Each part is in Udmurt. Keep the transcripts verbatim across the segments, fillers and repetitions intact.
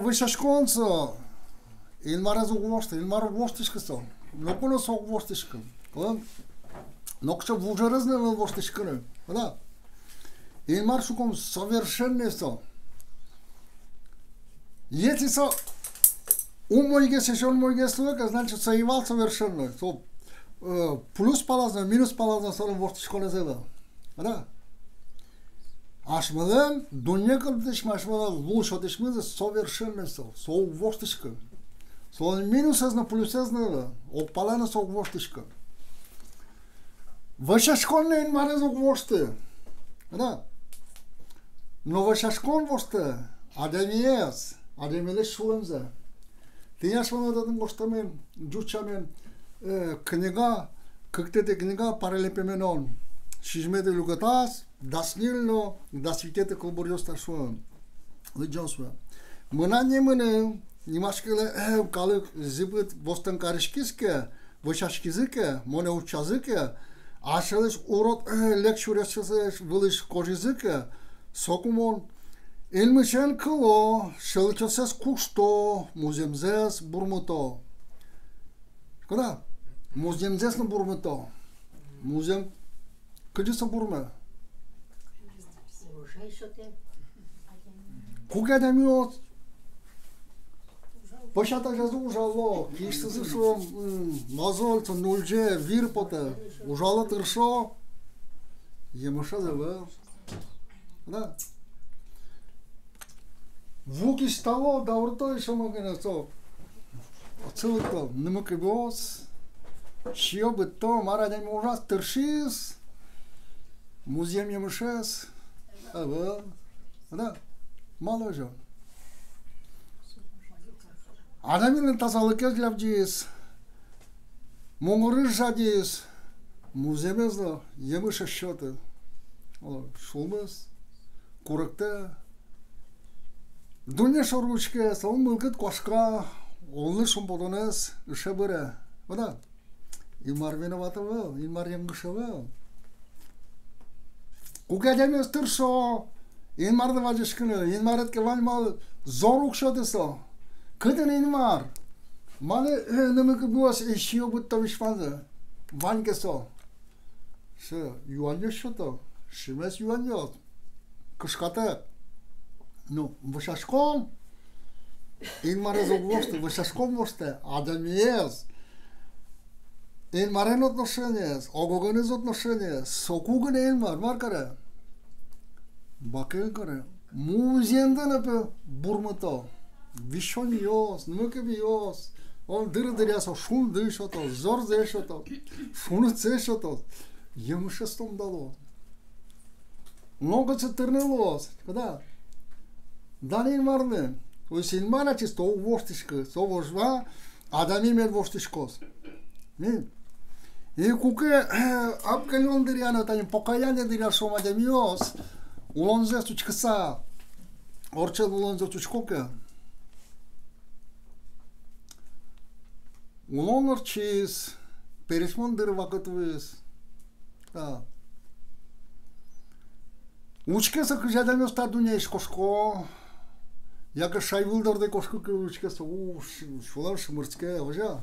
Вӧсяськон со Инмарез уг вошты, Инмар уг воштӥськы со. Ноку но со уг воштӥськы. О, нокыӵе вужерез но ӧвӧл воштӥськыны. Да. Инмар, шуом, совершенный со. Если со умойгес, эшшо умойгес луэ ке, значит, со ӧвӧл совершенный. Со, э, плюс палаз но, минус палаз но солэн воштӥськонэз ӧвӧл. Да. Асьмелэн дунне кылдытӥсьмы, асьмелэн лулчотӥсьмы совершенный со, со уг воштӥськы. Солэн минусэз но, плюсэз но, огпалан но со уг воштӥськы. Вӧсяськон но Инмарез уг вошты. Да. Но вӧсяськон вошты адямиез, адямилэсь сюлэмзэ. Тӥни асьмелэн татын гожтэмын, ӟуч сямен, э, книга, кыктэтӥ книга, Паралипоменон, сизьыметӥ люкетаз дас ньыль но дас витетӥ кылбуръёс та шуэ. Лыдӟом сое. Мынам нимыныл нимаськылэ, э, калык зӥбыт востэм кариськиз ке, вӧсяськизы ке, монэ утчазы ке, асьсэлэсь урод, э, лек сюресэз вылысь кожизы ке, соку мон инмысен кыло, сьӧлыкъёссэс кушто, музъемзэс бурмыто. Куда? Музъемзэс но бурмыто. Музъем кызьы со бурме? Куке адямиос пӧсятазы ужало, киысьтызы, шуом, м, мозоль, со нульӟе, вир потэ, ужало, тыршо, емышез ӧвӧл. Да. Ву кисьтало, даурто, эшшо ма гинэ со. Отчы лыкто нымы-кыбыос, сиё, быдто, мар адями ужаз, тыршиз, музъем емышез ӧвӧл. Да. Малы озьы? Адямилэн тазалыкез лябӟиз, мугорыз жадиз, музъемез но емыш ӧз сёты. Оло, сюлмыз куректэ. Дунне шоры учке, солэн мылкыд куашка, улыны шумпотонэз ыше бере. О да. Инмар виноват ӧвӧл, Инмар янгыш ӧвӧл. Куке адямиос тыршо Инмарлы вазиськыны, Инмаред ке ваньмалы зор уг сёты со. Кытын Инмар? Малы, э, нымы-кыбыос ӧз сиё, быдто визь-ваньзэ? Вань ке со. Со юанъёс сёто, шимес юанъёс. Кышкатэк. Ну, вӧсяськон Инмарез уг вошты, вӧсяськон вошты адямиез. Инмарен отношениез, ог-огеныз отношениез, соку гинэ Инмар мар каре? Бакель каре. Музъемзэ но, пе, бурмыто. Висёнъёс, нымы-кыбыос. О, дыр-дыръя со шунды сётоз, зорзэ сётоз, шунытсэ сётоз. Емышез томдалоз. Нокытчы тырны луоз, куда? Дан Инмарлы. Уйсин Инмар ачиз со уг воштӥськы, со вожва адями мед воштӥськоз. Ми. И куке, э, ӧпкелон дыръя но, тани покаяние дыръя, шуом, адямиос улонзэс учкыса, ортчем улонзэс учко ке, улон ортчиз, пересьмон дыр вакыт вуиз. А. Учке со, кызьы адямиос та дуннеысь кошко, яке шайвыл дорды кошко ке, учке со, у, ш-, сюлэм шымырске, озьы.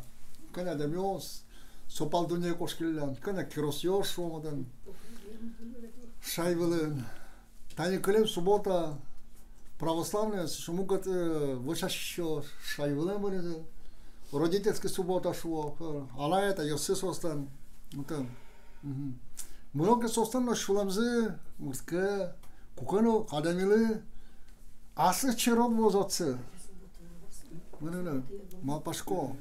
Кӧня адямиос со пал дуннее кошкиллям, кӧня киросъёс, шуом, отын шайвылын. Тани кылем суббота православной, со мукет, э, вӧсяськисьёс шайвылэ мынӥзы. Родительский суббота шуо, э, анай-атайёссы соослэн, отын. Мгм. Мыно ке, соослэн но сюлэмзы мырске, куке но адямилы аслыз черод вуоз отчы. Мынам но малпасько.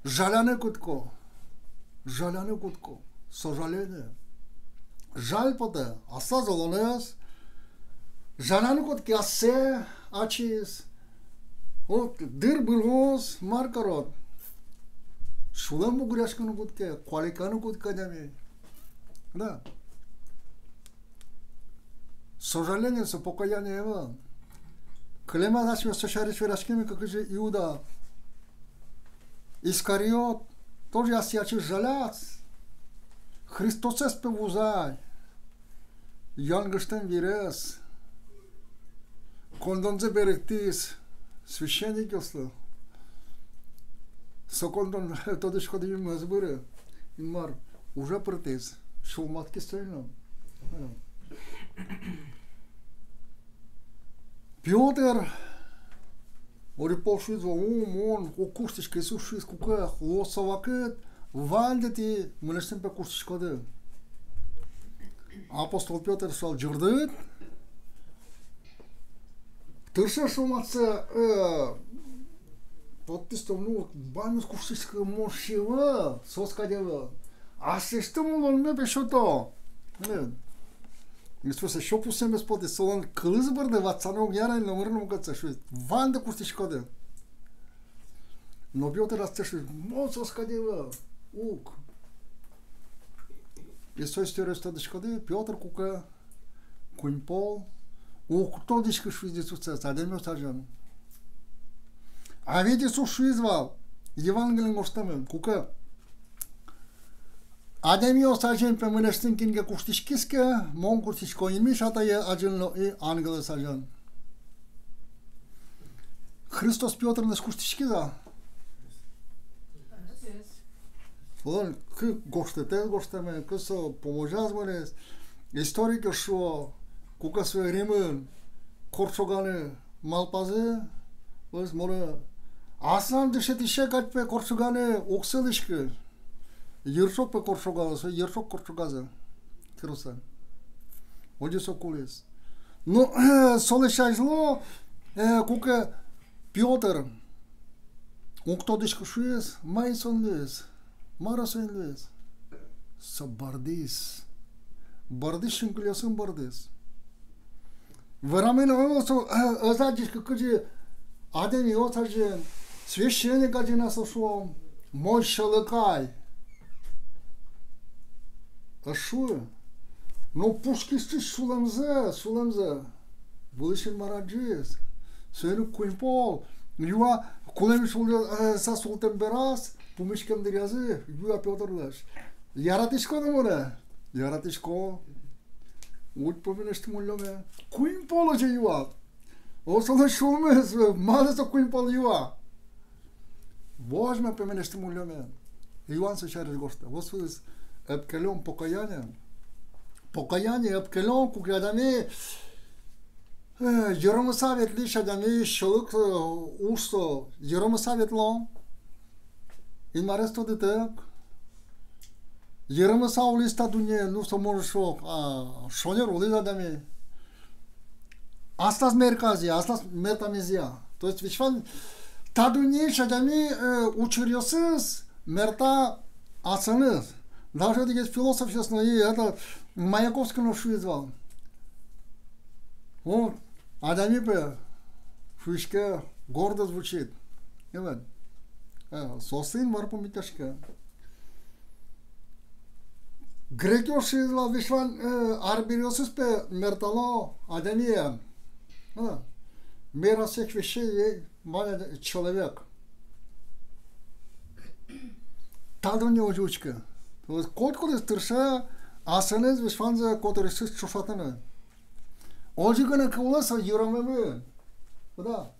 Жаляны кутско. Жаляны кутско. Сожаление. Жаль потэ аслаз улонэз. Жаляны кутске ассэ ачиз. О, дыр быроз, мар карод. Сюлэм бугыръяськыны кутске, куалекъяны кутске адями. Да. Сожаление со покаяние ӧвӧл. Кылемаз асьмеос со сярысь вераськимы ке, кызьы Иуда Искариот, тоже ассэ ачиз жаляз. Христосэз, пе, вузай. Янгыштэм вирез. коньдонзэ берыктӥз священникъёслы. Со коньдон, тодӥськоды, ӧз быры. Инмар уже пыртӥз. Сюлмаськиз со ини. Пётр, одӥг пол шуиз вал: «О, мон уг куштӥськы». Иисус шуиз: «Куке луоз со вакыт, ваньды тӥ мынэсьтым, пе, куштӥськоды». Апостол Пётр со ӟырдыт, тырше сюлмаськыса, э, вот тӥни со, ну, ваньмыз куштӥсько, мон шуи вал, соос кадь ӧвӧл. Аслэсьтым улонме, пе, сёто. Э, Иисус ещё пусъемез потӥз, солэн кылыз бӧрдэ ватсаны уг яра ни номыр но мукетсэ, шуиз: «Ваньды куштӥськоды». Но Пётр ассэ шуиз: «Мон соос кадь ӧвӧл, уг». И со историез тодӥськоды, Пётр куке куинь пол уг тодӥськы, шуиз, Иисусэз адямиос азьын. А ведь Иисус шуиз вал Евангелиын гожтэмын: «Куке адямиос азьын, пе, мынэсьтым кин ке куштӥськиз ке, мон куштӥсько Инмысь Атае азьын но и ангелъёс азьын». Христос Пётрлэсь куштӥськиз-а? Солэн кык гожтэтэз гожтэмын, кык со пумозяз мынӥз. Историкъёс шуо, куке со Римын корчоганы малпазы, озьы мон аслам дышетӥсе кадь, пе, корчоганы уг сылӥськы. Йырӵог, пе, корчогазы, со йырӵог корчогазы. Киросэ. Озьы со кулӥз. Ну, солэсь азьло, э, куке Пётр уг тодӥськы шуиз, мае солэн луиз, мар солэн луиз? Со бӧрдӥз. Бӧрдӥз, синкылиосын бӧрдӥз. Верамын ӧвӧл со, э, ӧз адӟиськы, кызьы адямиос азьын, священник азьын-а со шуом, мон сьӧлык ай. Ӧз шуы. Но пушкысьтыз сюлэмзэ, сюлэмзэ вылысь Инмар адӟиз. Соин ик куинь пол юа, кулэмысь улыса султэм бераз, пумиськем дыръязы, юа Пётрлэсь: «Яратӥськод-а монэ?» «Яратӥсько». «Уть, пе, мынэсьтым уллёме». Куинь пол озьы юа. О, солэн сюлмыз, малы со куинь пол юа? «Возьма, пе, мынэсьтым уллёме». Иоанн со сярысь гожтэ. Вот со ӧпкелон, покаяние. Покаяние, ӧпкелон, куке адями, э, йыромыса ветлӥсь адями, сьӧлык, э, уж со, йыромыса ветло. Инмарез тодытэк. Йыромыса улӥз та дуннеын, ну, со, может, шуо, а, шонер улӥз адями. Аслаз мерказъя, аслаз мертамезъя. То есть весь вань та дуннеысь адями, э, учыръёсыз мерта асэныз. Даже одӥгез философъёс но, и это, Маяковский но шуиз вал. Вот, адями, пе, шуиське, гордо звучит. Э, вот. Э, соослы Инмар пумитъяське. Грекъёс шуизы вал, весь вань, э, арбериосыз, пе, мертало адямиен. А, мера всех вещей, э, вань адя-, человек. Та дунне озьы учке. То есть котькудӥз тырше асэныз весь ваньзэ котырысьтыз ӵошатыны. Озьы гинэ ке улэ со йыромемын. Да.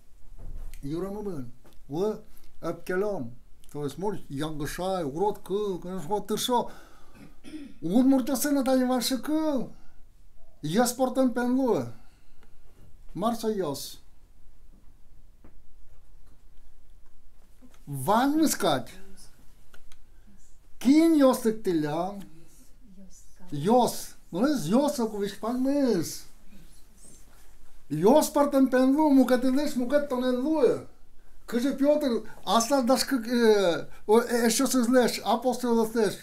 Йыромемын. Улэ ӧпкелон. То есть, может, янгышай, урод кыл, конечно, тыршо. Удмуртъёслэн но тани вань сыӵе кыл: ёс пӧртэм, пе, эн луы. Мар со ёс? Ваньмыз кадь. Кин ёс лыктӥллям? Ёс. Мынэсьтым ёс соку весь ваньмыз. Ёс пӧртэм, пе, эн луы, мукетыдлэсь мукет тон эн луы. Кызьы Пётр аслаз дас кык, э, о, э, эшъёсызлэсь, апостолъёслэсь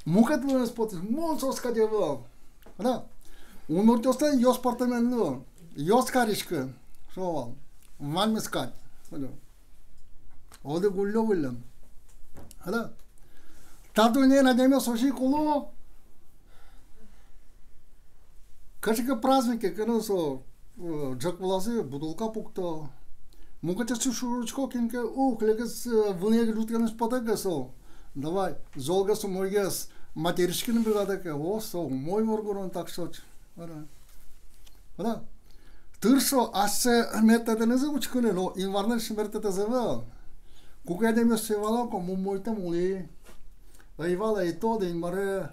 мукет луэмез потӥз, мон соос кадь ӧвӧл. Да. Удмуртъёслэн ёс пӧртэм эн луы. Ёс кариськы. Шуо вал. Ваньмыз кадь. Одӥг уллё выллем. Ала? Та дуннеын адямиос озьы ик уло. Кыӵе ке празднике, кыӵе ке со, э, ӝӧк вылазы бутылка пукто. Мукетъёсыз шуисько, кин ке, ух, лек ке, э, вылӥе ӝутскыны потэ ке со. Давай, золгес, умойгес материськыны быгатэ ке, о, со умой воргорон, так сётӥз. Ала? Ала? Тыршо ассэ мертэтэнызы учкыны, но Инмарлэн сыӵе мерттэтэз ӧвӧл. Куке адямиос сое валало ке, мумойтэм улӥ, ӧй вала, ӧй тоды, Инмаре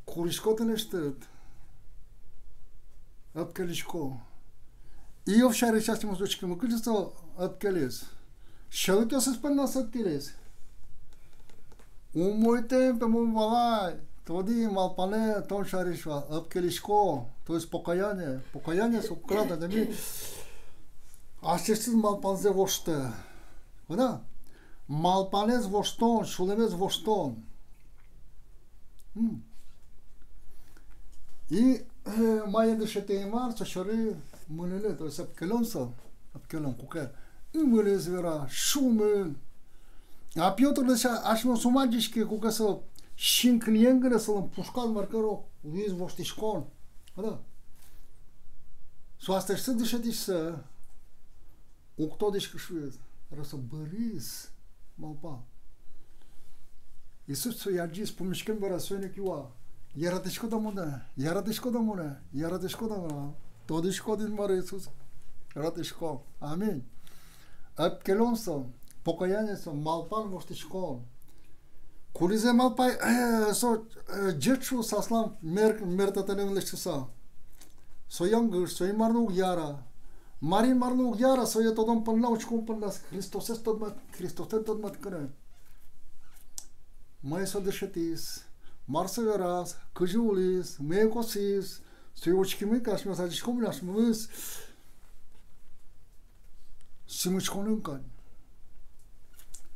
курисько тынэсьтыд, ӧпкелисько. Иов сярысь асьмеос учкимы, кызьы со ӧпкелиз. Сьӧлыкъёсыз понна ӧпкелиз. Умойтэм, пе, мон валай, тодӥ, малпанэ тон сярысь вал, ӧпкелисько, то есть покаяние. Покаяние со куке адями аслэсьтыз малпанзэ воштэ. Вала? Малпанэз воштон, сюлэмез воштон. М. И, э, мае дышетэ Инмар, со сьӧры мыныны, то есть ӧпкелон со, ӧпкелон, куке ымылэз вера, сюлмын. А Пётрлэсь асьмеос ум адӟиське, куке со синкылиен гинэ, солэн пушказ мар ке но луиз воштӥськон. Ала? Со аслэсьтыз дышетӥсьсэ уг тодӥськы шуиз, раз со быриз малпа. Иисус сое адӟиз, пумиськем бераз сое ик юа: «Яратӥськод-а монэ? Яратӥськод-а монэ? Яратӥськод-а монэ?» Тодӥськод, Инмар Иисус яратӥське. Аминь. Ӧпкелон со, покаяние со, малпан воштӥськон. Кудӥзэ малпай, э, со, э, ӟеч шуыса аслам мер-, мертэтэнымлэсь шуыса. Со янгыш, со Инмарлы уг яра. Мар Инмарлы уг яра, сое тодон понна, учкон понна, Христосэз тодмат-, Христосэн тодматскыны. Мае со дышетӥз, мар со вераз, кызьы улӥз, мае косӥз, сое учкимы ке, асьмеос адӟиськом на, асьмемыз синмыськонын кадь.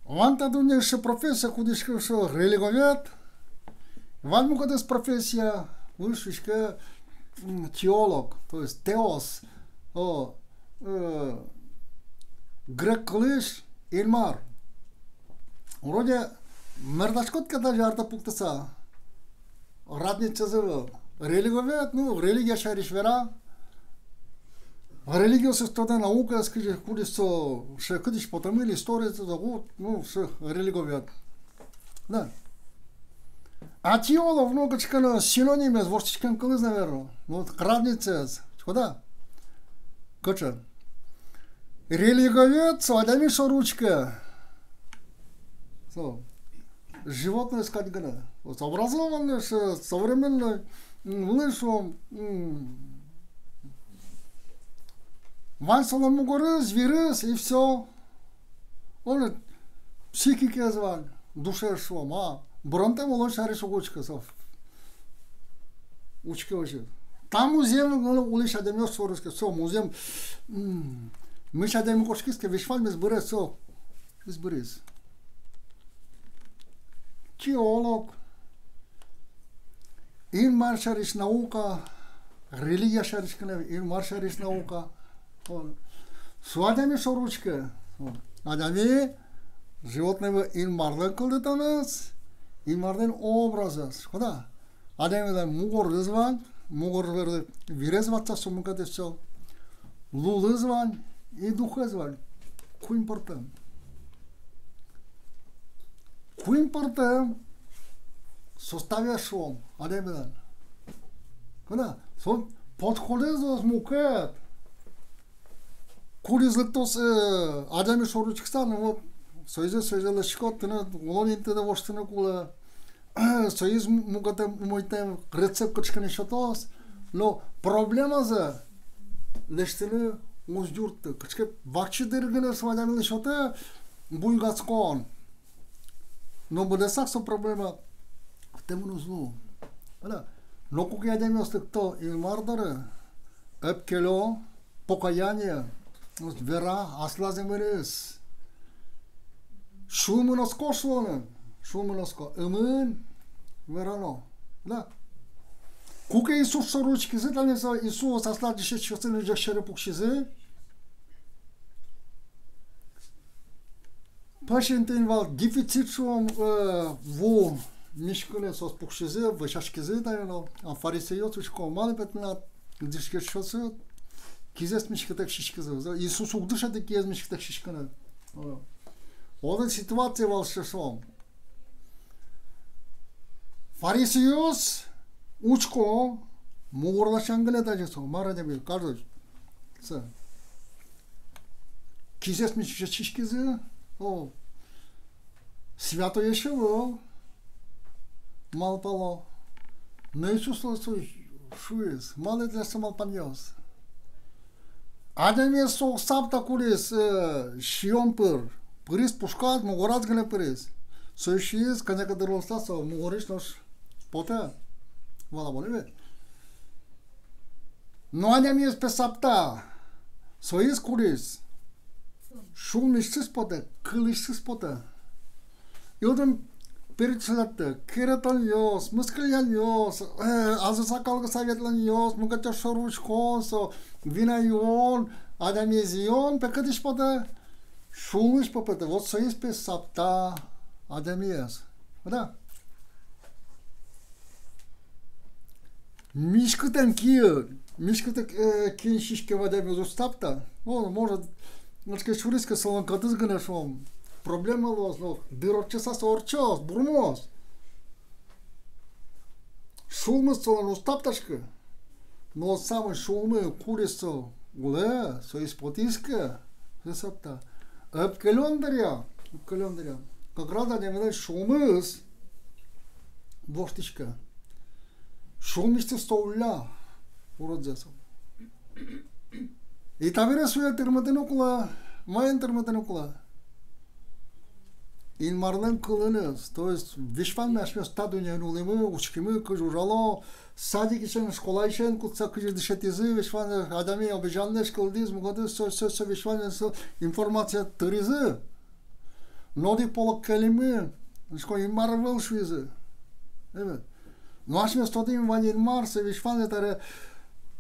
Вань та дуннеысь профессия, кудӥз шуиське религовед, вань мукетыз профессия, кудӥз шуиське, м, теолог, то есть теос, о, э, грек кылысь Инмар. Вроде мертаськод ке, даже артэ пуктыса, разницаез ӧвӧл. Религовед, ну, религия сярысь вера. Религиосыз тодэ, наукаез, кызьы, кудӥз со, сыӵе кытысь потэмын, историез тодэ, ну, сыӵе религовед. Да. А теолог, ну, кыӵе ке но синонимез, воштӥськем кылыз, наверно. Ну, вот разницаез, куда? Кыӵе? Религовед со адями шоры учке. Со животноез кадь гинэ. Вот образованный, со-, современной, м, вылын со, м, вань солэн мугорыз, вирыз, и всё. Оло психикаез вань, душаез шуом, а быронтэм улон сярысь уг учкы со. Учке озьы. Та музъем вылын улӥсь адямиос шоры учке, со музъем, м, мысь адями кошкиз ке, весь ваньмыз быре, со, весь быриз. Теолог, Инмар сярысь наука, религия сярысь гинэ, Инмар сярысь наука. О, со адями шоры учке. О, адями животноез Инмарлэн кылдытэмез, Инмарлэн образэз. Куда? Адямилэн мугорыз вань, мугор вылэ вирез ватса, со мукетыз со. Лулыз вань и духез вань. Куинь пӧртэм. Куинь пӧртэм составез, шуом, адямилэн. Куда? Со подходэз луоз мукет. Кудӥз лыктоз, э, адями шоры учкыса, ну вот, соизэ, соизэ лэсьтӥськод, тыныд улон интыдэ воштыны кулэ. Соиз м-, мукетэ умойтэм рецепт кыӵе ке но сётоз, но проблемазэ лэсьтыны уз юртты. Кыӵе ке вакчи дыр гинэ со адямилы сётэ буйгатскон. Но быдэсак со проблема тэмын уз лу. Ала? Но куке адямиос лыкто Инмар доры, ӧпкело, покаяние, вера аслаз ымыныз. Сюлмын оско, шуо, сюлмын оско, ымын верано. Да. Куке Иисус шоры учкизы, тани со Иисус аслаз дышетскисьёсыныз ӟеч сьӧры пуксизы. Пӧсь интыын вал дефицит, шуом, э, ву миськыны соос пуксизы, вӧсяськизы, наверно. А фарисейёс учко, малы, пе, тынад дышетскисьёсыд кизэс миськытэк сиськизы. Иисус уг дышеты кизэс миськытэк сиськыны. О. Отын ситуация вал сыӵе, шуом. Фарисейёс учко, мугорлэсь гинэ тазьы со, мар адями, каждый. Кизэс миськиськизы, о, святойесь ӧвӧл, малпало. Но Иисус со шуиз, малы тӥляд со малпанъёс. Адямиез со уг сапта, кудӥз, э, сиён пыр, пыриз пушказ, мугораз гинэ пыриз. Со сииз, кӧня ке дыр луыса со мугорысь нош потэ. Валамон ведь. Но адямиез, пе, сапта соиз, кудӥз сюлмысьтыз потэ, кылысьтыз потэ. И отын перечисляться, керетонъёс, мыскыллянъёс, э, азыса калгыса ветлонъёс, мукетъёс шоры учкон, со вина юон, адямиез юон, пе, кытысь потэ, сюлмысь потэ. Вот соиз, пе, сапта адямиез. Да? Миськытэн киын, миськытэн, э, киын сиськем адямиез уз сапта. О, может, нырысь ке, сюриське, солэн кӧтыз гинэ, шуом, проблема луоз, но дыр ортчыса со ортчоз, бурмоз. Сюлмыз солэн уз саптаськы. Но самой сюлмы, кудӥз со улэ, соиз потӥз ке, со сапта. Ӧпкелён дыръя, ӧпкелён дыръя как раз адямилэн сюлмыз воштӥське. Сюлмысьтыз со улля, уродзэ со. И табере сое тырмытыны кулэ, маин тырмытыны кулэ? Инмарлэн кылыныз, то есть весь ваньмы асьмеос та дуннеын улӥмы, учкимы, кызьы ужало, садикысен, школаысен кутса кызьы дышетӥзы, весь ваньмы адями обезьянлэсь кылдӥз, мукетыз, со, со, со, весь ваньмы со информация тыризы. Но одӥг полок кельмы, шуисько, Инмар ӧвӧл, шуизы. Эвет. Но асьмеос тодӥм вань Инмар, со весь ваньмы таре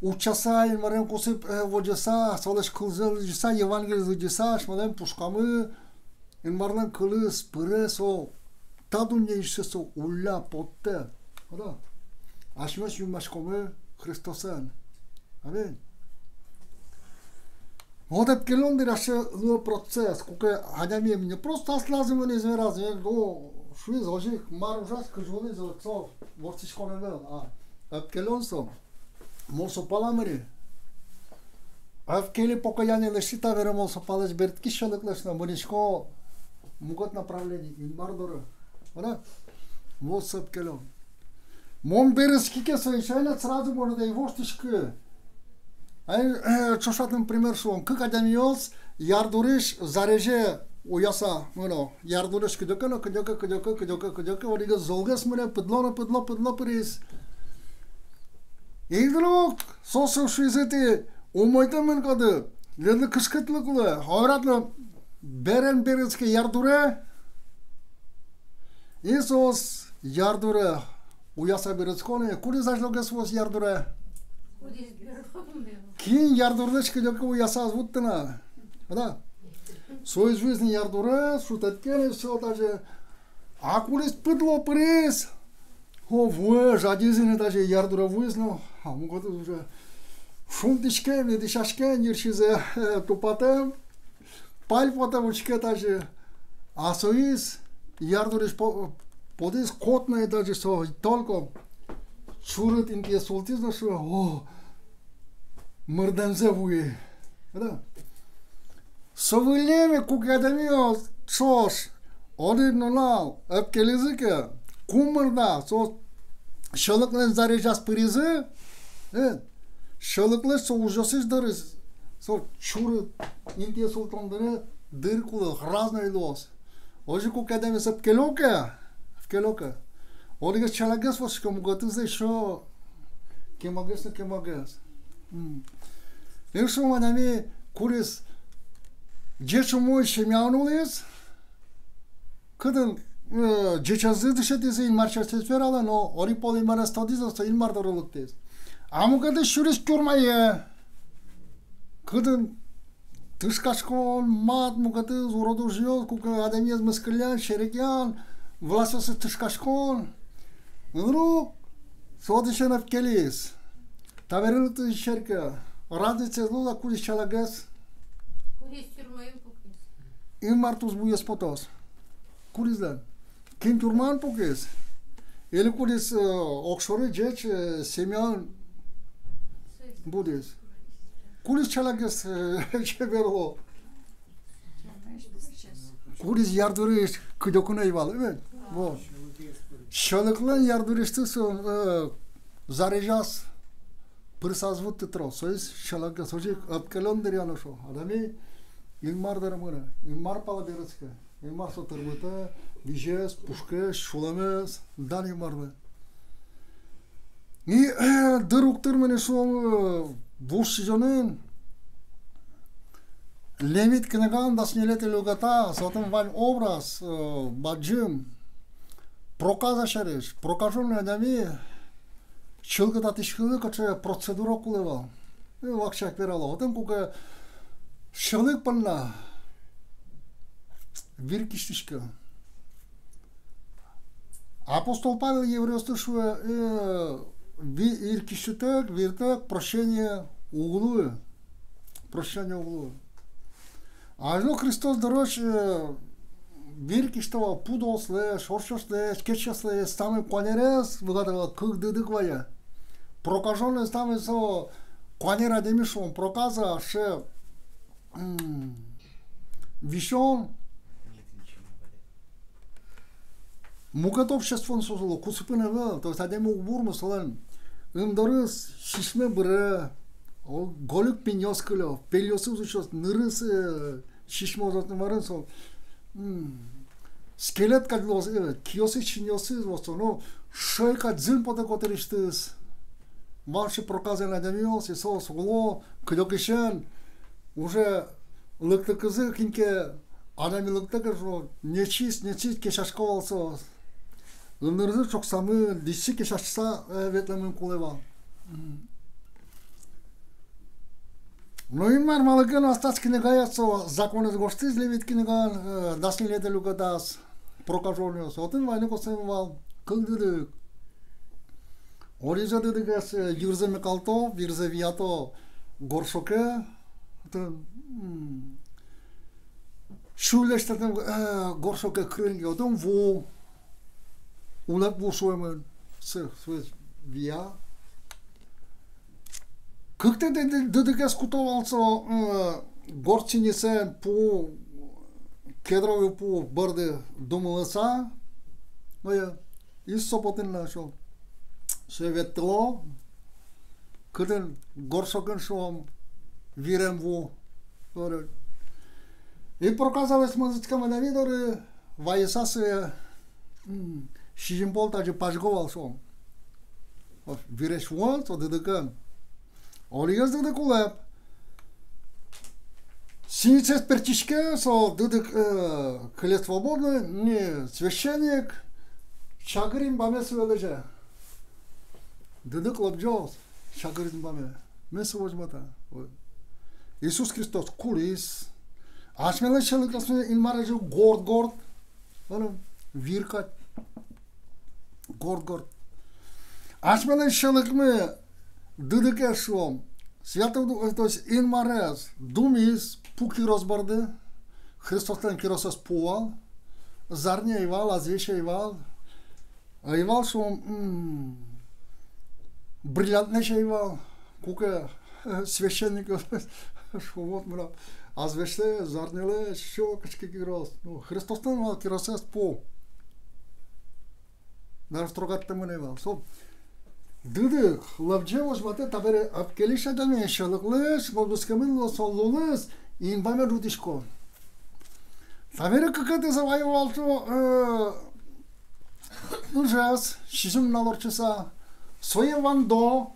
утчаса, Инмарен кусып, э, возьыса, солэсь кылзэ лыдӟыса, Евангелиез лыдӟыса, асьмелэн пушкамы Инмарлэн кылыз пыре, со та дуннеысьтыз со улля, поттэ. О-о. Асьмеос юнмаськомы Христосэн. Аминь. Вот ӧпкелён дыръя сыӵе луэ процесс, куке адями не просто аслаз мынӥз, вераз, о, шуиз, озьы ик мар ужаз, кызьы улӥз, со вордскон ӧвӧл, а ӧпкелён со. Мон со пала мынӥ. Ӧпкели покаяние лэсьтӥ, табере мон со палэсь берытски сьӧлыклэсь но мынӥсько мукет направление, Инмар доры. Вала? Вот со ӧпкелён. Мон берытски ке, со ещё ӧй на сразу, может, ӧй воштӥськы. Ай, э, ӵошатыны пример шуом. Кык адямиос ярдурысь зарезе уяса мыно. Ярдурысь кыдёке но, кыдёке, кыдёке, кыдёке, кыдёке, одӥгез золгес мынэ, пыдло но пыдло, пыдло пыриз. И вдруг соослы шуизы: тӥ умойтэм мынӥськоды, тӥледлы кышкытлык луэ, ойрадлы берен берытске ярдуре. И соос ярдуре уяса берытско ни, кудӥз азьлогес вуоз ярдуре? Кудӥз берытско ни? Кин ярдурлэсь кыдёке уяса ӧз вутты на. Да. Соос вуизы ни ярдуре, шутэтскыны со тазьы. А кудӥз пыдло пыриз, о, вуэ, жадиз ини тазьы ярдуре вуиз но, а мукетыз уже шунтӥське ни, дӥсяське, нырысьтыз, э, тупатэм, пальпотэ, учке тазьы. А соиз ярдурысь по-, потӥз, кот но ӧй адӟы, со только чурыт интые султӥз но шуэ: о, мырдэмзэ вуи. Да. Со выллем ик, куке адямиос ӵош одӥг нунал ӧпкелизы ке, кумыр да соос сьӧлыклэн зарезяз пыризы, э, сьӧлыклэсь со ужъёсысь дорысь, со чурыт интые султон дыре дыр кулэ, разной луоз. Озьы куке адямиез ӧпкелё ке, ӧпкелё ке, одӥгез ӵалякгес воштӥське, мукетыз ещё кемагес но кемагес. М. И шуом, адями, кудӥз ӟеч умой семьяын улӥз, кытын, э, ӟечезлы дышетӥзы, Инмар сярысь вералэ, но одӥг пол Инмарез тодӥз, со Инмар доры лыктӥз. А мукетыз сюриз тюрьмае, кытын тышкаськон, мат, мукетыз урод ужъёс, куке адямиез мыскыллян, серекъян, властьёслы тышкаськон. Вдруг со отысен ӧпкелиз. Табере лыктӥз, серекъя. Разницаез луоз-а, кудӥз ӵалякгес? Кудӥз тюрьмаын пукиз? Инмар тусбуез потоз. Кудӥзлэн? Кин тюрьмаын пукиз? Или кудӥз, э, огшоры ӟеч, э, семьяын будӥз? Кудӥз ӵалякгес, э, чебер луо? Кудӥз ярдурысь кыдёкын ӧй вал, э, вот. Сьӧлыклэн ярдурысьтыз, э, зарезьяз пырсаз вутты трос, соиз сьӧлыкгес, озьы ик ӧпкелон дыръя но, шуо. Адями Инмар доры мынэ, Инмар пала берытске. Инмар сое тырмытэ, визез, пушкез, сюлэмез, дан Инмарлы. И, э, дыр уг тырмы ни, шуом, э, вуж сӥзёнын, Левит книгаын, дас ньылетӥ люкетаз, отын вань образ, э, бадӟым проказа сярысь, прокажённый адями чылкытатӥськыны кыӵе процедура кулэ вал. Э, вакчияк верало. Отын куке сьӧлык понна вир кисьтӥське. Апостол Павел еврейёслы шуэ, э, ви-, вир кисьтытэк, виртэк прощение уг луы. Прощение уг луы. Азьло Христос дорозь, э, вир кисьтэ вал пудоослэсь, орчослэсь, кечъёслэсь, самой куанерез быгатэ вал, кык дыдык вае. Прокажённый, самой со куанер адями, шуом, проказа, сыӵе, м, висён. Мукет обществоын со сыло, кусыпын ӧвӧл, то есть адями уг бурмы, солэн ымдорыз сисьме быре, о, гольык пиньёс кылё, пельёсыз усёз, нырыз, э, сисьмоз, отын марын со, м, скелет кадь луоз, э, киосыз, синъёсыз вуоз со, но шӧй кадь зын потэ котырысьтыз. Вань сыӵе проказаен адямиос, и соос уло, кыдёкысен уже лыктыкузы, кин ке адями лыктэ ке, шуо, нечист, нечист, кесясько вал соос. Ымнырзы ӵоксамын, дӥсьсы кесяськыса, э, ветлэмын кулэ вал. Мгм. Но Инмар малы ке но аслаз книгаяз со законэз гожтӥз, Левит книгаын, э, дас ньылетӥ люкетаз, прокажённыйёс. Отын вань ик косэм вал кык дыдык. Одӥгзэ дыдыкез, э, йырзэ мекалто, вирзэ виято горшоке. Отын, м, сюй лэсьтэтын, э, горшоке кырын ке, отын ву, улэп ву шуэмын, со, со вия. Кыктэтӥ ды-, дыдыкез куто вал со, э, горд сӥньысэн пу, кедровый пу борды думылыса. Ой, и со потын на, шуом, сое ветло, кытын горшокын, шуом, вирем ву. И проказаез мынӥськем адями доры вайыса сое, м, сизьым пол тазьы пазьго вал, шуом. Виресь вуэн, со дыдыкен. Одӥгез дыдык улэп. Сӥньысэз пертчиське, со дыдык, э, кыле свободной, ни священник чагыр инбаме сое лэзе. Дыдык лобӟоз чагыр инбаме. Мед со возьматэ. Ой. Иисус Христос куриз. Асьмелэн сьӧлыкъёсмес Инмар озьы горд-горд. Аны, вир кадь. Горд-горд. Асьмелэн сьӧлыкмы дыдыке, шуом. Святой Дух, то есть Инмарез думиз пу кирос борды. Христослэн киросэз пу вал. Зарни ӧй вал, азвесь ӧй вал. Ӧй вал, шуом, м, бриллиантнэсь ӧй вал. Куке, э, священник, шуом, вот мынам азвесьлэсь, зарнилэсь, ещё кыӵе ке кирос. Ну, Христослэн вал киросэз пу. Даже строгатьтэмын ӧй вал. Со дыдык лобӟе, возьматэ, табере ӧпкелӥсь адями сьӧлыклэсь лобӟиськемын луэ, со лулыз инбаме ӝутӥське. Табере кыкетӥзэ ваё вал со, э, ужез, сизьым нунал ортчыса, сое вандо.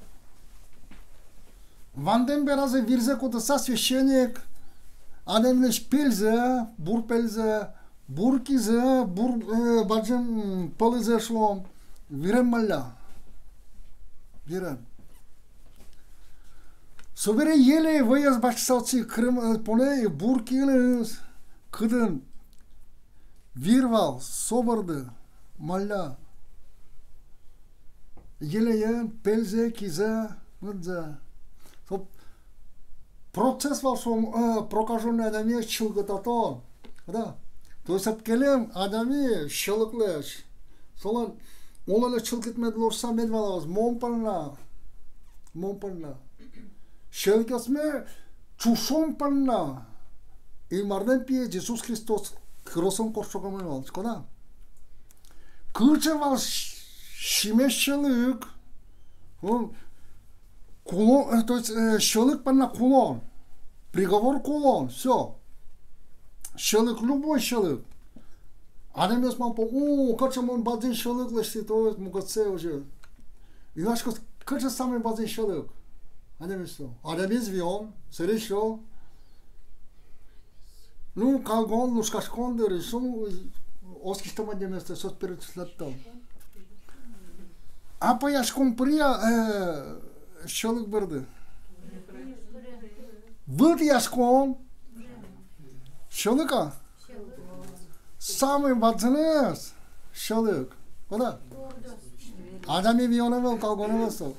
Вандэм беразы вирзэ кутыса, священник адямилэсь пельзэ, бур пельзэ, бур кизэ, бур, э, бадӟым, м, пӧлызэ, шуом, вирем малля. Вирем. Собере елей вӧез басьтыса отчы кырем, э, понэ и бур киыныз, кытын вир вал, со борды малля. Елеен пельзэ, кизэ, мыдзэ. Со процесс вал, шуом, э, прокажённый адямиез чылкытатон. Да. То есть ӧпкелем адями сьӧлыклэсь, солэн улонэз чылкыт мед луоз шуса мед валалоз: мон понна, мон понна. Сьӧлыкъёсме ӵушон понна Инмарлэн пиез Иисус Христос киросын кортчогамын вал, шуиськод-а? Кыӵе вал с-, симе сьӧлык, м, куло-, э, то есть, э, сьӧлык понна кулон, приговор кулон, всё. Сьӧлык, любой сьӧлык. Адямиос малпо: о, кыӵе мон бадӟым сьӧлык лэсьтӥ, то есть мукетсэ уже. И васькод, кыӵе самой бадӟым сьӧлык. Адямиос, адямиез вион, сэре ещё. Ну, калгон, лушкаськон дыр, и со, ну, оскисьтэм адямиосты соос перечислятто. А пӧяськон пыръя, э, сьӧлык борды. Вылтӥяськон. Сьӧлык-а? Самой бадӟымез сьӧлык. Куда? Адями виён ӧвӧл, калгон ӧвӧл со.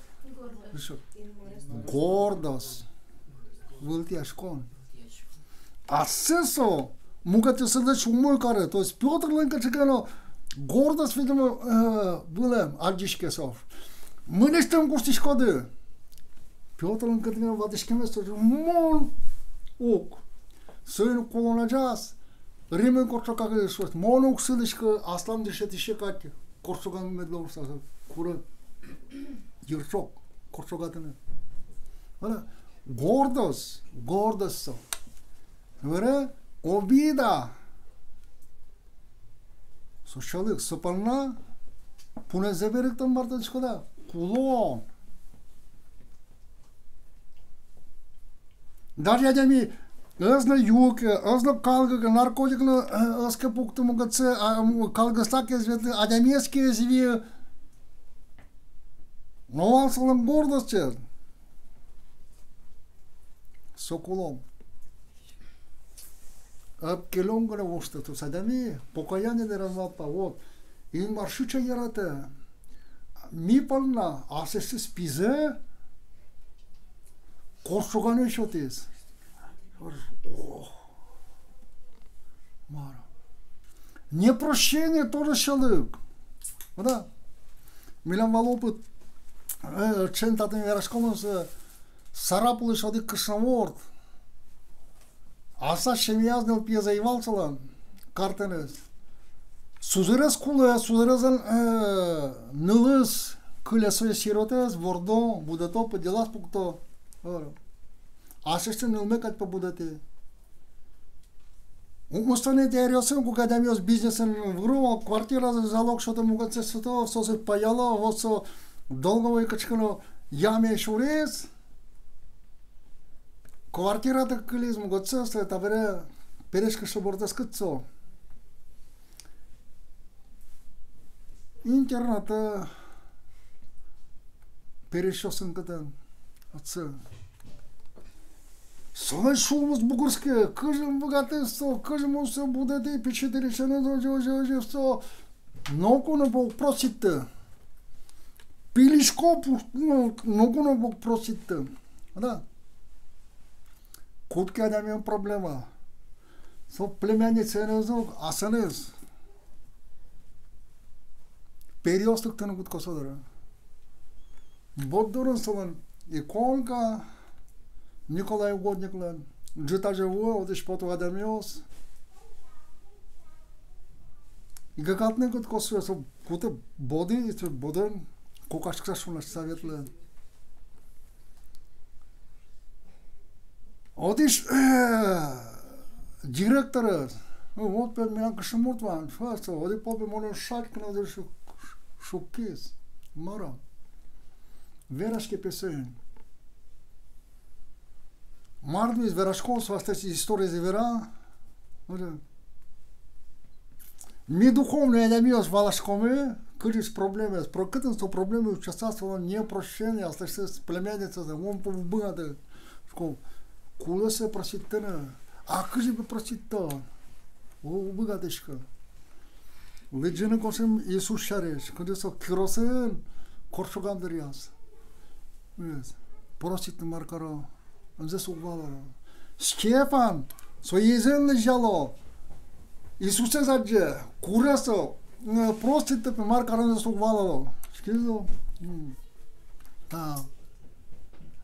Гордость. Вылтӥяськон. Ассэ со мукетъёсызлэсь умой каре. То есть Пётрлэн кыӵе ке но гордость, видимо, э, вылэм адӟиське со. Мынэсьтым куштӥськоды. Пётрлэн кытын ке но ватӥськемез со, мон ук. Соин кулон азяз Римын кортчо кагыль шуэ: мон уг сылӥськы аслам дышетӥсе кадь кортчогам мед луоз, куре йырчок кортчогатыны. Вала, гордость, гордость со. Вере, обида. Со сьӧлык, со понна пунэзэ берыктон мар тодӥськод-а? Кулон. Даже адями ӧз но юы ке, ӧз но калгы ке, наркотик но, э, ӧз ке пукты, мукетсэ, а, м, калгыса ке ӧз ветлы, адямиез ке ӧз виы. Но вал солэн гордостез. Со кулон. Ӧпкелон гинэ воштэ, то есть адями покаяние дыръя малпа, вот, Инмар сыӵе яратэ, ми понна аслэсьтыз пизэ кортчогаен сётӥз. О, мар. Непрощение тоже сьӧлык. Да. Милям вал опыт, э, ӵем татын вераськомы, э, Сарапулысь одӥг кышномурт. Аслаз семьяяз нылпиез ӧй вал солэн, картэныз. Сузэрез кулэ, сузэрезлэн, э, нылыз кыле, сое сиротэз вордо, будэто, пыд йылаз пукто. О. Аслэсьтыз нылме кадь пе будэтэ. Укмыстонэтӥ аръёсын, куке адямиос бизнесын выро вал, квартираез залог сёто, мукетсэ сёто, соосыз паяло, вот со долговой кыӵе ке но яме сюриз, квартиратэк кылиз, мукетсэ, со табере пересь кышномуртэз кытчы со. Интернатэ, пересьёсын кытын, отчы. Солэн сюлмыз бугырске, кызьы быгатэ со, кызьы мон сое будэтӥ, пичи дырысеныз, озьы, озьы, озьы, со. Ноку но уг проситты. Пилисько пуш-, ну, ноку но уг проситты. Да. Кутски адямилэн проблема. Со племянницаеныз ук, асэныз. Периос лыктыны кутско со доры. Борддорын солэн иконка Николай Угодниклэн. Ӝытазе вуэ, отысь пото адямиос. И кыктэтыны кутско со, со кутэ боды, и со бодын куашкаса, шуныса ветлэ. Отысь, э, директорез, ну, вот пе милям кышномурт вань, шуэ со, одӥг пол пе монэ шатька но шу-, шуккиз. Мар-о? Вераське пе соин. Мар тӥ вераськоды, со аслэсьтыз историез вера. Ми духовной адямиос валаськомы, кызьы проблемаез, про-, кытын со проблема утчаса, солэн непрощение аслэсьтыз племянницазэ, мон пе уг быгаты, шуисько, кулэ сое проситтыны, а кызьы пе проситто, уг быгатӥськы. Лыдӟыны косӥм Иисус сярысь, кызьы со киросын кортчогам дыръяз. Проситыны мар каро, ӧмзэ со уг вала. Стефан со изэн лэзяло. Иисусэз адӟе, куре со, э, проситыны, мар кароно со уг вала. Шкизо. М. Та.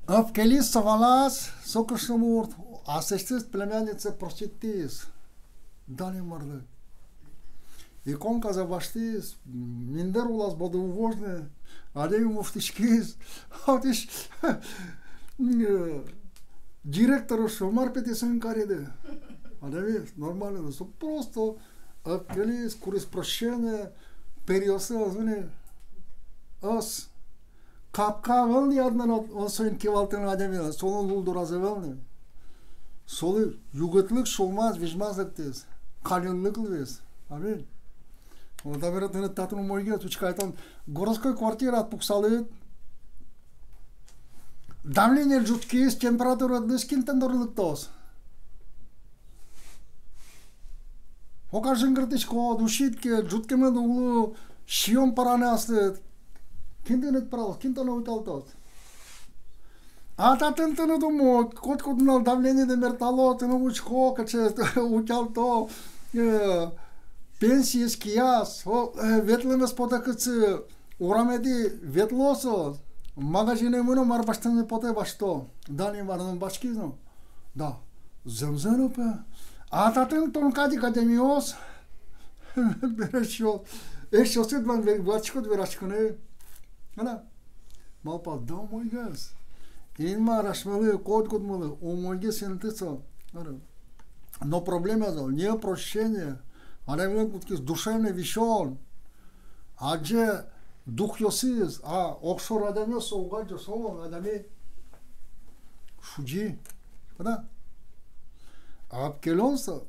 Ӧпкелиз со валаз, со кышномурт, аслэсьтыз племянницае проститтӥз. Дан Инмарлы. Иконказэ басьтӥз, миндэр улаз борды вуоз ни, адями воштӥськиз. А отысь директор шуэ: мар пе тӥ соин кариды? Адями нормально, со просто ӧпкелиз, куриз прощение, периосы ӧз ни, ӧз. Капка ӧвӧл ни, адӟе но, он соин кивалтыны адями, солэн лул дораз ӧвӧл ни. Солы югытлык сюлмаз, визьмаз лыктӥз, каньыллык луиз. Аминь. Вот, табере тыныд татын умойгес, учкы ай, тон городской квартирад пуксалыд, давление ӝутскиз, температура ӝутскиз, кин тон доры лыктоз? Пока жингыртӥськод, усид ке, ӝуткемед уг лу, сиён пӧраны аслыд, кин тыныд пӧралоз, кин тонэ утялтоз? А татын тыныд умой, котькуд нунал давлениеды мертало, тыныд учко, кыӵе утялто, э, пенсиез кияз, о, э, ветлэмез потэ кытчы, ураметӥ ветло со, магазинэ мыно, мар басьтыны потэ, басьто. Дан Инмарлы, басьтӥз но. Да, зэмзэ но пе. А татын тон кадь ик адямиос. Бере эшшо, эшшо сыӵе вань, вер-, ватӥськод вераськыны. Ана, малпад, да умойгес. Инмар асьмелы, котькудмылы умойгес инты со. Ана. Но проблема со не прощение. Адямилэн кутскиз душевный висён. Адӟе духъёсыз, а огшоры адямиос со уг адӟо, солэн адями шузи. Кадь-а? А ӧпкелон со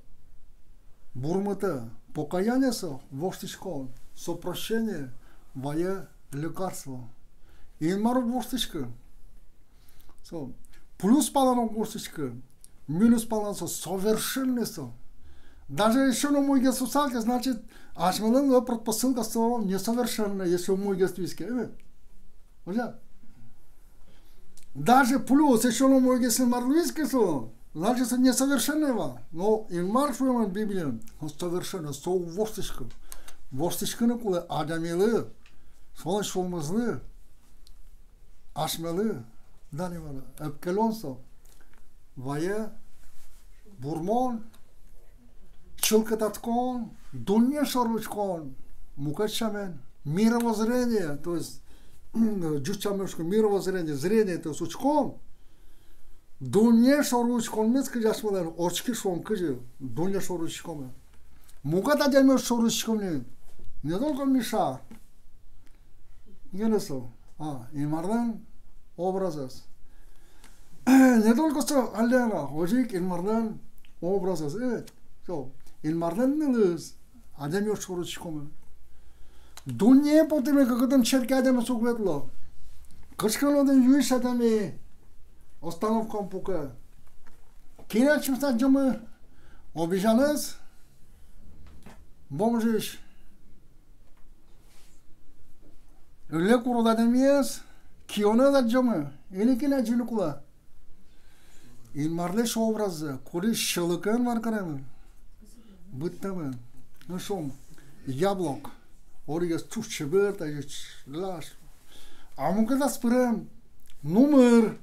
бурмытэ, покаяние со воштӥськон, со прощение вае лекарство. Инмар уг воштӥськы. Со плюс палан уг воштӥськы, минус палан со, совершенный со. Даже эшшо но умойгес луысал ке, значит, асьмелэн луэ предпосылка со несовершенный, если умойгес луиз ке, э? Озьы-а? Даже плюс эшшо но умойгес Инмар луиз ке со, значит, со несовершенный вал. Но Инмар шуэмын Библиын, со совершенный, со уг воштӥськы. Воштӥськыны кулэ адямилы, солэн сюлмызлы. Асьмелы, дан Инмарлы, ӧпкелон со вае бурмон, чылкытатскон, дунне шоры учкон, мукет сямен, мировоззрение, то есть, ӟуч сямен учкон, мировоззрение, зрение, то есть учкон, дунне шоры учконмес кызьы асьмелэн, очки шуом кызьы, дунне шоры учкомы. Мукет адямиос шоры учком ни, не только Миша. Гинэ со, а, Инмарлэн образэз. Не только со, Алена, озьы ик Инмарлэн образэз. Э, со, Инмарлэн нылыз, адямиос шоры учкомы. Дуннее потыме кыкетӥ черке адямиос уг ветло. Кышкан отын юись адями остановкаын пуке. Кинэ ачим садӟомы, обезьянэз, бомжысь. Лек урод адямиез, кионэз адӟомы, или кинэ адӟыны кулэ. Инмарлэсь образзэ, кудӥз сьӧлыкен вал каремын, быдтэмын. Ну, шуом, яблок. Одӥгез туж чебер, тазьы лась. А мукетаз пырем нумыр.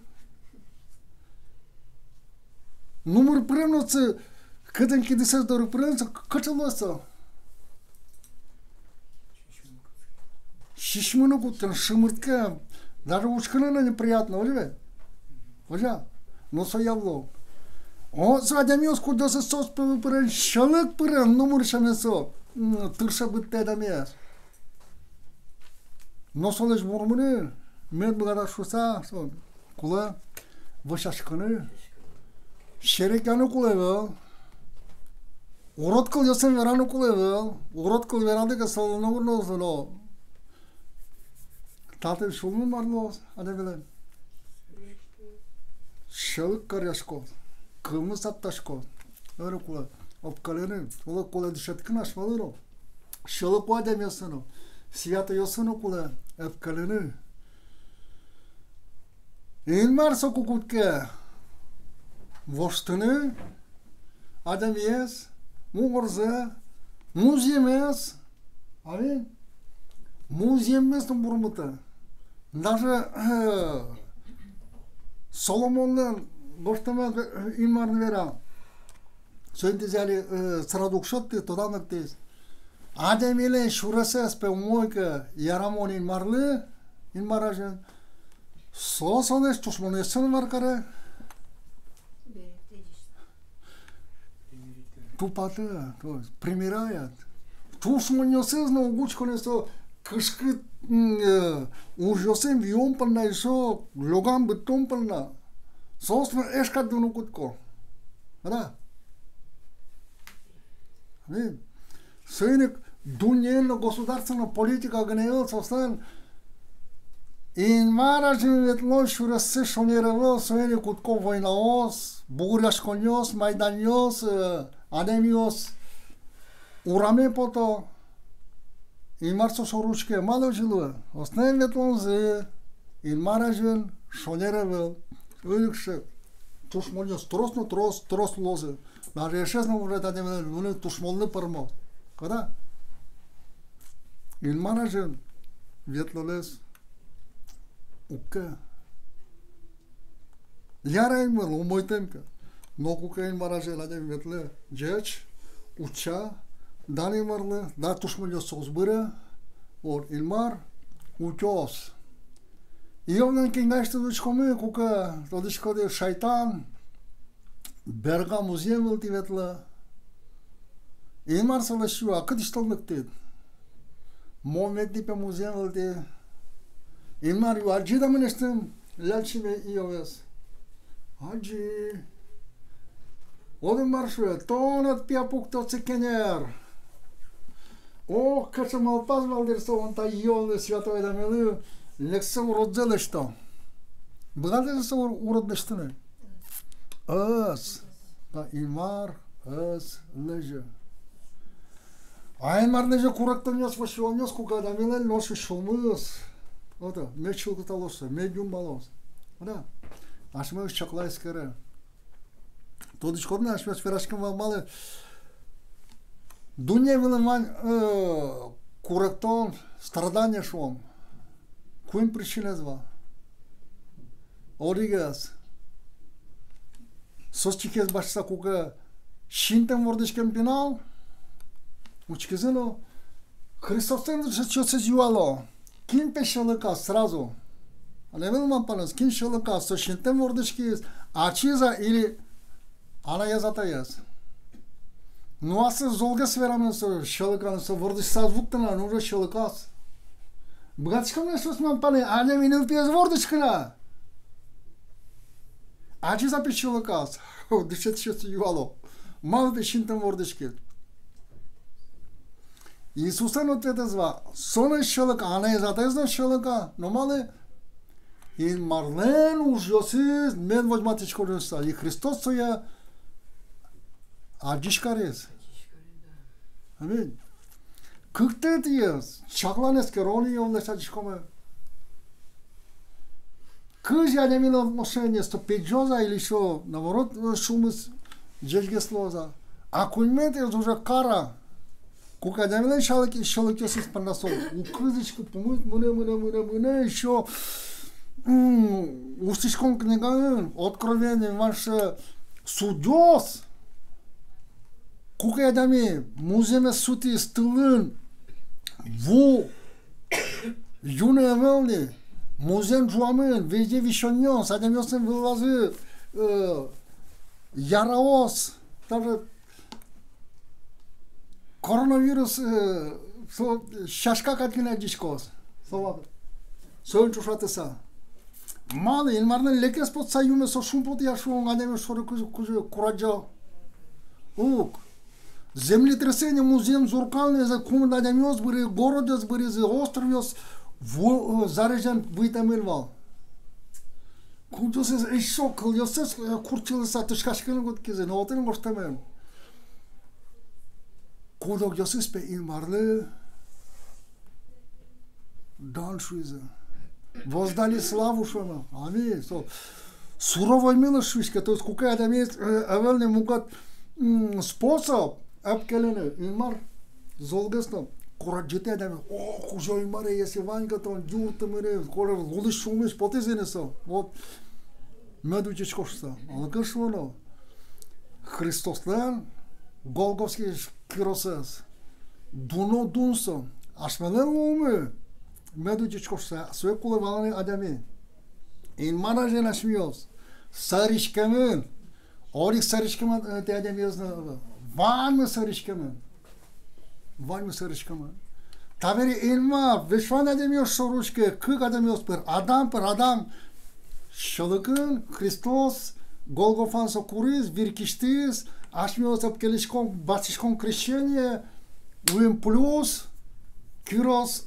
Нумыр пырем но, отчы кытын кидысэз доры пырем, со к-, кыӵе луэ со? Сисьмыны кутскем, шымыртскем. Даже учкыны но неприятно, озьы ве? Озьы-а? Но со яблок. О, со адямиос, кудъёсыз соос пӧлы пырем, сьӧлык пырем, нумыр сямен со, м, тырше, быдтэ адямиез. Но солэсь бурмыны мед быгатоз шуыса, со кулэ вӧсяськыны. Серекъяны кулэ ӧвӧл. Урод кылъёсын вераны кулэ ӧвӧл. Урод кыл верады ке, солы номыр но уз луы но. Татын сюлмын мар луоз адямилэн? Сьӧлык каръяськоз, кылмы саптаськоз. Ӧвӧл кулэ ӧпкелыны, оло кулэ дышетскыны асьмелы но, сьӧлыко адямиослы но, святойёслы но кулэ ӧпкелыны. Инмар соку кутске воштыны адямиез, мугорзэ, музъемез. Аминь. Музъеммес но бурмытэ. Даже, э, Соломонлэн гожтэмез, э, Инмарлэн вера. Соин тӥ али, э, сразу уг шедьты, тодам лыктӥз. Адямилэн сюресэз, пе, умой ке, ярамон Инмарлы, Инмар азьын, со солэсь тушмонъёссэ но вар каре. Тупатэ, то есть примирает. Тушмонъёсыз но уг учко ни со кышкыт, м, э, ужъёсын виён понна, ещё лёгам быдтон понна. Соос но эш кадь луыны кутско. Да. Аминь. Соин ик дуннеын но государственной политика гинэ ӧвӧл, соослэн Инмар азьын ветлон сюрессэ шонер ӧвӧл, соин ик кутско войнаос, бугыръяськонъёс, майданъёс, э, адямиос ураме пото. Инмар со шоры учке, малы озьы луэ? Соослэн ветлонзы Инмар азьын шонер ӧвӧл. Ыльыкшет. Тушмонъёс трос но трос, трос луозы. Даже эшез но ужед адямилэн луыны тушмонлы пӧрмоз. Кӧня? Инмар азьын ветлонэз уг ке. Яра Инмарлы, умойтэм ке. Но куке Инмар азьын адями ветлэ ӟеч, утча, дан Инмарлы, да тушмонъёс соос быре, вот, Инмар утёз. Иовлэн книгаысьтыз учкомы, куке, тодӥськоды, шайтан берга музъем вылтӥ ветлэ. Инмар солэсь юа: кытысь тон лыктӥд? Мон ветлӥ, пе, музъем вылтӥ. Инмар юа: адӟид-а мынэсьтым ляльчиме Иовез? Адӟи. Отын мар шуэ: тон ӧд пе пукты отчы кенер. Ох, кыӵе малпаз вал дыр со, вань та Иовлы, святой адямилы, лексе уродзэ лэсьто. Быгатэ-а со ур-, урод лэсьтыны? Ӧз. Да, Инмар ӧз лэзьы. А Инмар лэзьы куректонъёс, вӧсёнъёс, куке адямилэн нош сюлмыз, вот, мед чылкыталоз, мед юнмалоз. Да. Асьмеос чакла, эскере. Тодӥськод на, асьмеос вераськом вал, малы дунне вылын вань, э, куректон, страдание шуом. Куинь причинаез вал. Одӥгез. Соос чикез басьтыса, куке синтэм вордӥськем пинал, учкизы но, Христослэн дышетскисьёсыз юало: кин пе сьӧлыказ сразу? Адямилэн малпанэз, кин сьӧлыказ, со синтэм вордӥськиз, ачиз-а или анаез-атаез? Ну, аслыз золгес верамын со сьӧлыказ, со вордӥськыса ӧз вутты на, ну, уже сьӧлыказ. Быгатӥськом на соос малпаны, адями нылпиез вордӥське на, ачиз-а пе сьӧлыказ? Дышетскисьёс юало: малы пе синтэм вордӥськид? Иисуслэн ответэз вал: со но сьӧлыка, анаез-атаез но сьӧлыка, но малы? Инмарлэн ужъёсыз мед возьматӥськозы шуыса. И Христос сое адӟись кариз. Аминь. Кыктэтӥез, чаклан, эскерон Иовлэсь адӟиськомы. Кызьы адямилэн отношениез, то пегӟоз-а или со, наоборот, э, сюлмыз ӟечгес луоз-а? А куиньметӥез уже кара. Куке адямилэн сьӧлык-, сьӧлыкъёсыз понна со уг кылзӥськы, пумит мынэ, мынэ, мынэ, мынэ, ещё, м, усьтӥськон книгаын, Откровениын, вань сыӵе судьёс, куке адями музъемез сутӥз тылын, ву юны ӧвӧл ни, музъем ӝуамын, везде висёнъёс, адямиослэн вылазы, э, яраос, даже коронавирус, э, со сяська кадь гинэ адӟиськоз. Со вал. Соин ӵошатыса. Малы Инмарлэн лекез потса юме со шумпотэ-а шуом, адями шоры кызьы, кызьы курадӟо? Уг. Землетрясение, музъем зуркаллэн, кумыт адямиос быризы, городъёс быризы, островъёс ву-, э, зарезьян выйтэмын вал. Кудъёсыз эшшо кылъёссэс, э, куртчылыса тышкаськыны кутскизы, но отын гожтэмын: куд-огъёсыз пе Инмарлы дан шуизы. Воздали славу шуэмын. Аминь. Со суровой милость шуиське, то есть куке адямиез, э, ӧвӧл ни мукет, м, способ ӧпкелыны, Инмар золгес но курадӟытэ адямиез. О, Кузё-Инмаре, если вань ке тон, юртты мыным, куре лулысь-сюлмысь потӥз ини со. Вот. Мед утисько шуса. Малы ке шуоно, Христослэн Голгофский киросэз дуно дун со. Асьмелэн луымы мед утисько шуса, сое кулэ валаны адями. Инмар азьын асьмеос сӧриськемын. Одӥг сӧриськемын, э, тӥ адямиос но, ваньмы сӧриськемын. Ваньмы сӧриськемын. Табере Инмар весь вань адямиос шоры учке, кык адямиос пыр, Адам пыр, Адам сьӧлыкын, Христос Голгофаын со куриз, вир кисьтӥз, асьмеос ӧпкелиськом, басьтӥськом крещение, луим плюс, кирос,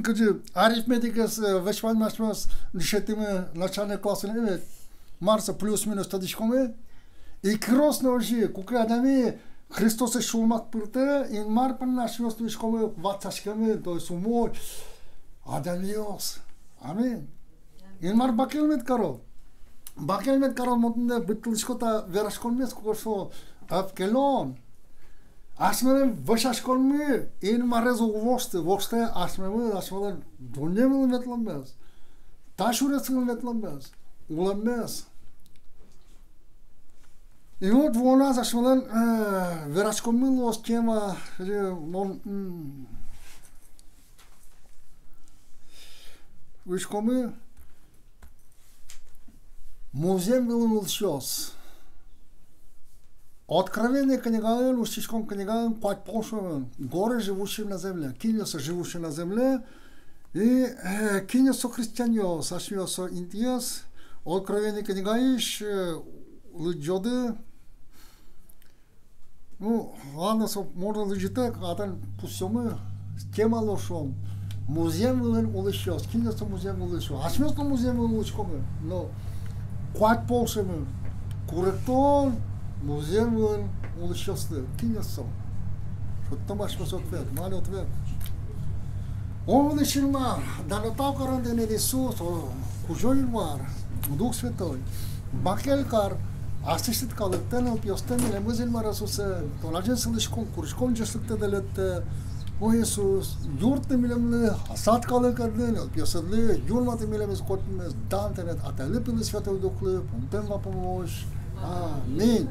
кызьы арифметикаез, э, весь ваньмы асьмеос дышетӥмы начальной классын, э, ведь. Мар со плюс-минус тодӥськомы. И кирос но озьы, куке адями Христосэ сюлмаз пыртэ, Инмар понна асьмеос луиськомы ватсаськемын, то есть умой адямиос. Аминь. Инмар бакель мед каро. Бакель мед каро, мон туннэ быдтылӥсько та вераськонмес, куке со ӧпкелон. Асьмелэн вӧсяськонмы Инмарез уг вошты, воштэ асьмемыз, асьмелэн дунне вылын ветлэммес, та сюрес вылын ветлэммес, улэммес. И вот вуоно асьмелэн, э, вераськонмы луоз тема, э, мон, м, учкомы, музъем вылын улӥсьёс. Откровение книгаын, Усьтӥськон книгаын куать пол сётэмын: «Горе живущим на земле». Кинъёс со живущие на земле. И, э, кинъёс со христианъёс, асьмеос со интыос. Откровение книгаысь, э, лыдӟоды. Ну, ладно, со можно лыдӟытэк, а тани пусъёмы, тема луоз шуом. Музъем вылын улӥсьёс. Кинъёс со музъем вылын улӥсьёс? Асьмеос но музъем вылын улӥськомы. Но куать пол сётэмын: куректон музъем вылын улӥсьёслы. Кинъёс со? Шуод-а асьмеос ответ? Малы ответ? О вылысь Инмар, дано тау карон тыныд, Иисус, о Кузё-Инмар, Дух Святой. Бакель кар аслэсьтыд калыктэ, нылпиостэ, милемыз, Инмар Иисусэ. Тон азьын сылӥськод, куриськод ӟечлыктэ, дэлетлыктэ. О Иисус, юртты милемлы, аслад калыкедлы, нылпиосыдлы, юнматы милемыз котьмаез, дан тыныд, Атайлы, Пилы, Святой Духлы, пумтэм вапумозь. Аминь.